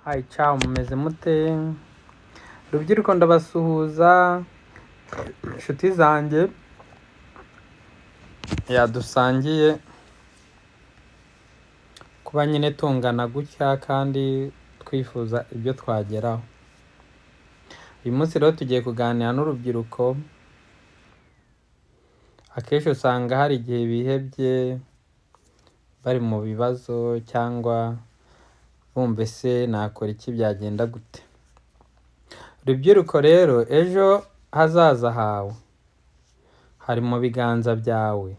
Hi, ciao, mumeze mute? Rubyiruko, ndabasuhuza, inshuti zanjye yadusangiye kuba nyine tungana gutya kandi twifuza ibyo twageraho. Uyu munsi rero tugiye kuganira n'urubyiruko. Akenshi usanga hari igihe bihebye, bari mu bibazo cyangwa bumva: "Ese nakora iki? Byagenda gute?" Rubyiruko rero, ejo hazaza hawe hari mu biganza byawe,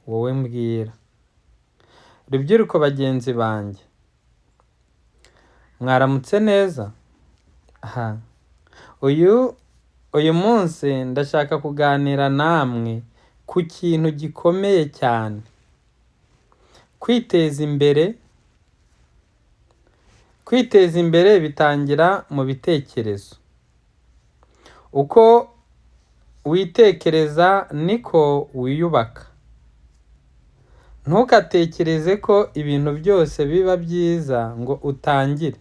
wowe mbwira. Rubyiruko bagenzi banjye, mwaramutse neza. Aha uyu munsi ndashaka kuganira namwe ku kintu gikomeye cyane: kwiteza imbere. Kwiteza imbere bitangira mu bitekerezo. Uko witekereza niko wiyubaka. Ntugatekereze ko ibintu byose biba byiza ngo utangire.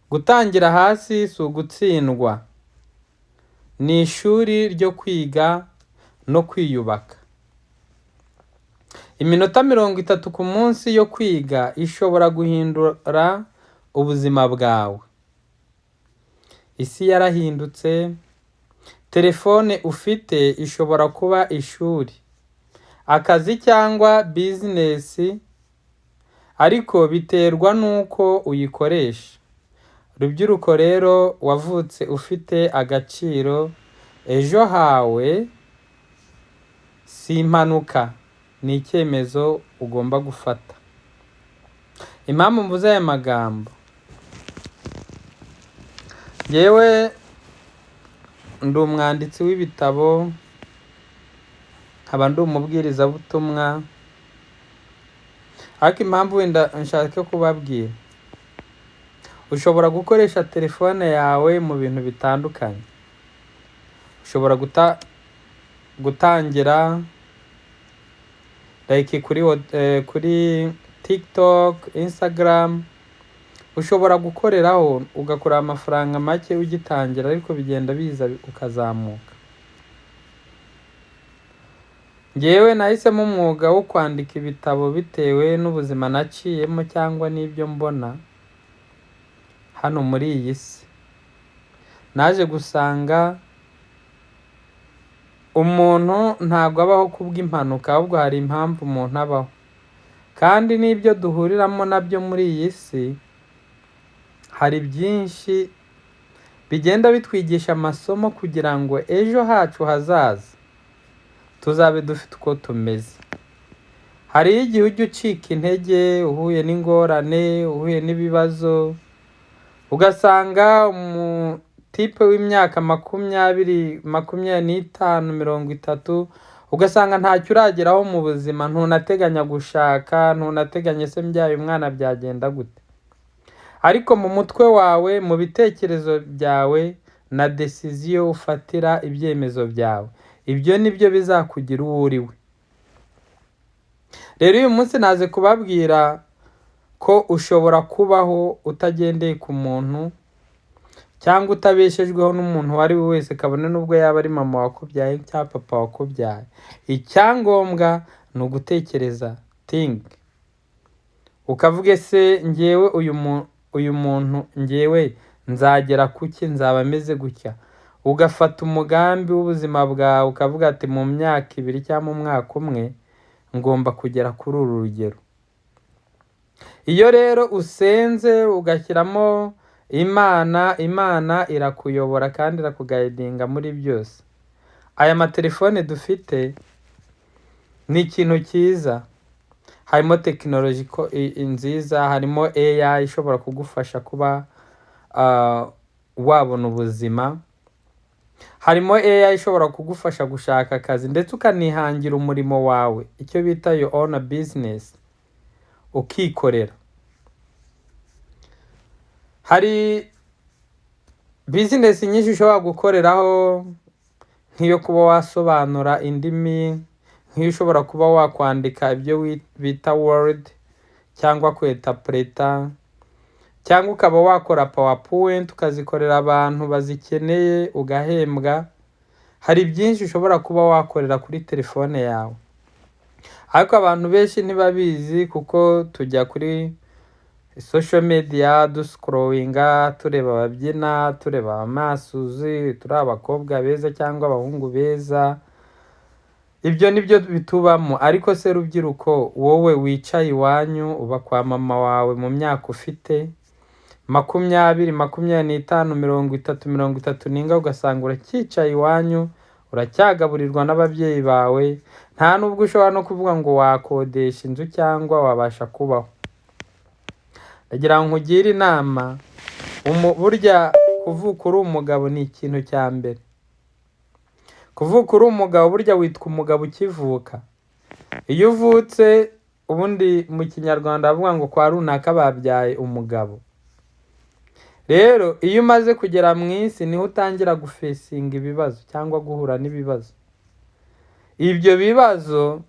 Gutangira hasi si ugutsindwa, ni ishuri ryo kwiga no kwiyubaka. Iminota 30 ku munsi yo kwiga ishobora guhindura ubuzima bwawe. Isi yarahindutse. Telefone ufite ishobora kuba ishuri, akazi cyangwa bizinesi, ariko biterwa n'uko uyikoresha. Rubyiruko rero, wavutse ufite agaciro. Ejo hawe si impanuka, ni icyemezo ugomba gufata. Impamvu mvuze aya magambo, ngewe ndi umwanditsi w'ibitabo, nkaba ndi umubwirizabutumwa, ariko impamvu wenda nshaka kubabwira: ushobora gukoresha telefone yawe mu bintu bitandukanye. Ushobora gutangira like kuri TikTok, Instagram, ushobora gukoreraho ugakora amafaranga make ugitangira, ariko bigenda biza ukazamuka. Ngewe nahisemo umwuga wo kwandika ibitabo bitewe n'ubuzima naciyemo cyangwa n'ibyo mbona hano muri iyi si. Naje gusanga umuntu ntabwo abaho kubw'impanuka, ahubwo hari impamvu umuntu abaho, kandi n'ibyo duhuriramo nabyo muri iyi si hari byinshi bigenda bitwigisha amasomo kugira ngo ejo hacu hazaza tuzabe dufite uko tumeze. Hari igihe ujya ucika intege uhuye n'ingorane, uhuye n'ibibazo, ugasanga umutipe w'imyaka 20, 25, 30, ugasanga ntacyo urageraho mu buzima, ntunateganya gushaka, ntunateganya: "Ese mbyaye umwana byagenda gute?" Ariko mu mutwe wawe, mu bitekerezo byawe na décision ufatira ibyemezo byawe, ibyo ni byo bizakugira uwo uri we. Rero uyu munsi naze kubabwira ko ushobora kubaho utagendeye ku muntu cyangwa utabeshejweho n'umuntu uwo ari we wese, kabone n'ubwo yaba ari mama wakubyaye cyangwa papa wakubyaye. Icyangombwa ni ugutekereza, think, ukavuga: "Ese ngewe uyu muntu, ngewe nzagera kuki? Nzaba meze gutya?" Ugafata umugambi w'ubuzima bwawe, ukavuga ati: "Mu myaka 2 cyangwa mu mwaka umwe ngomba kugera kuri uru rugero." Iyo rero usenze ugashyiramo Imana, Imana irakuyobora kandi irakuguidinga muri byose. Aya matelefone dufite ni ikintu cyiza, harimo tekinoloji nziza, harimo AI ishobora kugufasha kuba wabona ubuzima, harimo AI ishobora kugufasha gushaka akazi ndetse ukanihangira umurimo wawe, icyo bita your own business, ukikorera. Hari bizinesi nyinshi ushobora gukoreraho, nk'iyo kuba wasobanura indimi, nk'iyo ushobora kuba wakwandika ibyo bita Word cyangwa kwinterpreta. Cyangwa ukaba wakora PowerPoint, ukazikorera abantu bazikeneye, ugahembwa. Hari byinshi ushobora kuba wakorera kuri telefone yawe, ariko abantu benshi ntibabizi, kuko tujya kuri social media duscrollinga, tureba ababyina, tureba amasuzi, turi abakobwa beza cyangwa abahungu beza. Ibyo ni byo bitubamo. Ariko se rubyiruko, wowe wicaye iwanyu, uba kwa mama wawe, mu myaka ufite 20, 25, 30, 30 n'inga, ugasanga uracyicaye iwanyu, uracyagaburirwa n'ababyeyi bawe, nta nubwo ushobora no kuvuga ngo wakodesha inzu cyangwa wabasha kubaho. Ndagira ngo nkugire inama. Burya kuvuka uri umugabo ni ikintu cya mbere. Kuvuka uri umugabo, burya witwa umugabo ukivuka. Iyo uvutse, ubundi mu Kinyarwanda bavuga ngo kwa runaka babyaye umugabo. Rero iyo umaze kugera mu isi, niho utangira gufacinga ibibazo cyangwa guhura n'ibibazo. Ibyo bibazo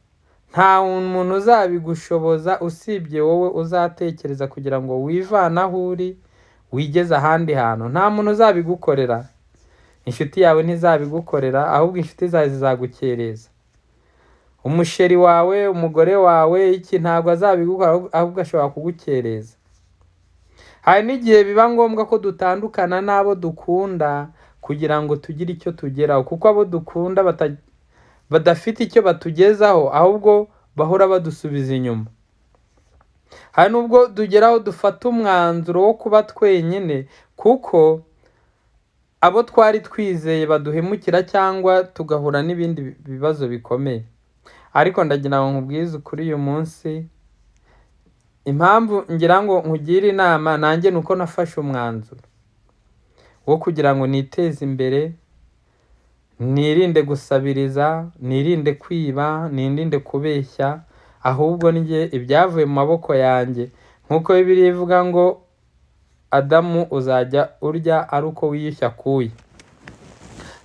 nta muntu uzabigushoboza usibye wowe uzatekereza kugira ngo wivane aho uri wigeze ahandi hantu. Nta muntu uzabigukorera. Inshuti yawe ntizabigukorera, ahubwo inshuti zawe zizagukereza. Umuchéri wawe, umugore wawe, iki, ntabwo azabigukorera, ahubwo ashobora kugukereza. Hari n'igihe biba ngombwa ko dutandukana n'abo dukunda kugira ngo tugire icyo tugeraho, kuko abo dukunda badafite icyo batugezaho, ahubwo bahora badusubiza inyuma. Hari n'ubwo tugeraho dufata umwanzuro wo kuba twenyine, kuko abo twari twizeye baduhemukira cyangwa tugahura n'ibindi bibazo bikomeye. Ariko ndagira ngo nkubwize ukuri uyu munsi, impamvu ngira ngo nkugire inama nanjye ni uko nafashe umwanzuro wo kugira ngo niteze imbere, nirinde gusabiriza, nirinde kwiba, nirinde kubeshya, ahubwo njye ibyavuye mu maboko yanjye, nk'uko Bibiliya ivuga ngo Adamu uzajya urya ari uko wiyushye akuya.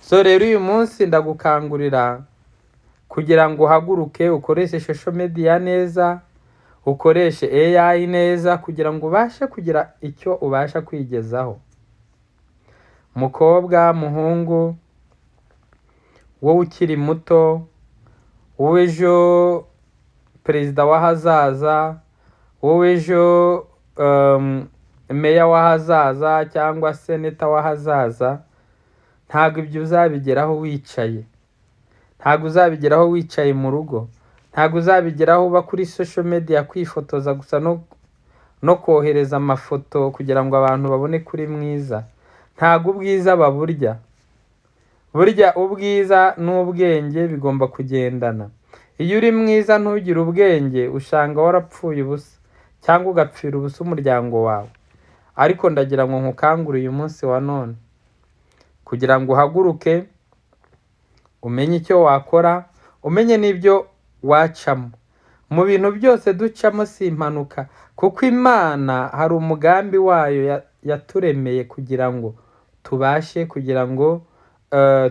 So rero uyu munsi ndagukangurira kugira ngo uhaguruke, ukoreshe social media neza, ukoreshe AI neza, kugira ngo ubashe kugira icyo ubasha kwigezaho. Mukobwa, muhungu, wowe ukiri muto, wowe ejo perezida w'ahazaza, wowe ejo meya w'ahazaza cyangwa senator w'ahazaza, ntabwo ibyo uzabigeraho wicaye. Ntabwo uzabigeraho wicaye mu rugo. Ntabwo uzabigeraho uba kuri social media kwifotoza gusa no kohereza amafoto kugira ngo abantu babone ko uri mwiza. Ntabwo ubwiza baburya. Burya ubwiza n'ubwenge bigomba kugendana. Iyo uri mwiza ntugire ubwenge, usanga warapfuye ubusa cyangwa ugapfira ubusa umuryango wawe. Ariko ndagira ngo nkukangure uyu munsi wa none kugira ngo uhaguruke, umenye icyo wakora, umenye n'ibyo wacamo. Mu bintu byose ducamo si impanuka, kuko Imana hari umugambi wayo yaturemeye kugira ngo tubashe, kugira ngo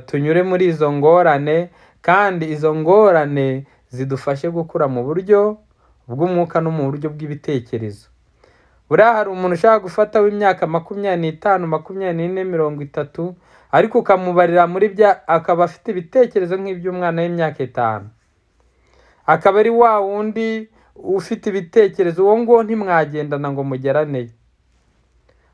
tunyure muri izo ngorane, kandi izo ngorane zidufashe gukura mu buryo bw'umwuka no mu buryo bw'ibitekerezo. Buriya hari umuntu ushaka gufata w'imyaka 25, 24, 30, ariko ukamubarira muri bya, akaba afite ibitekerezo nk'iby'umwana w'imyaka 5, akaba ari wa wundi ufite ibitekerezo. Uwo nguwo ntimwagendana ngo mugeraneyo,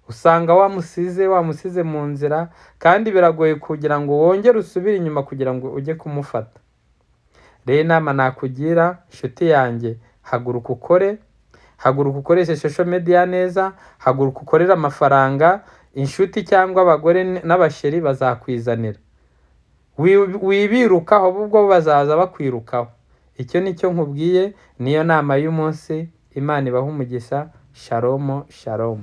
usanga wamusize mu nzira, kandi biragoye kugira ngo wongere usubire inyuma kugira ngo ujye kumufata. Rero inama nakugira, inshuti yanjye, haguruka ukore, haguruka ukoreshe social media neza, haguruka ukorere amafaranga. Inshuti cyangwa abagore n'abachéri bazakwizanira. Wibirukaho, ahubwo bazaza bakwirukaho. Icyo ni cyo nkubwiye, niyo nama y'umunsi. Imana ibahe umugisha. Shalom, shalom.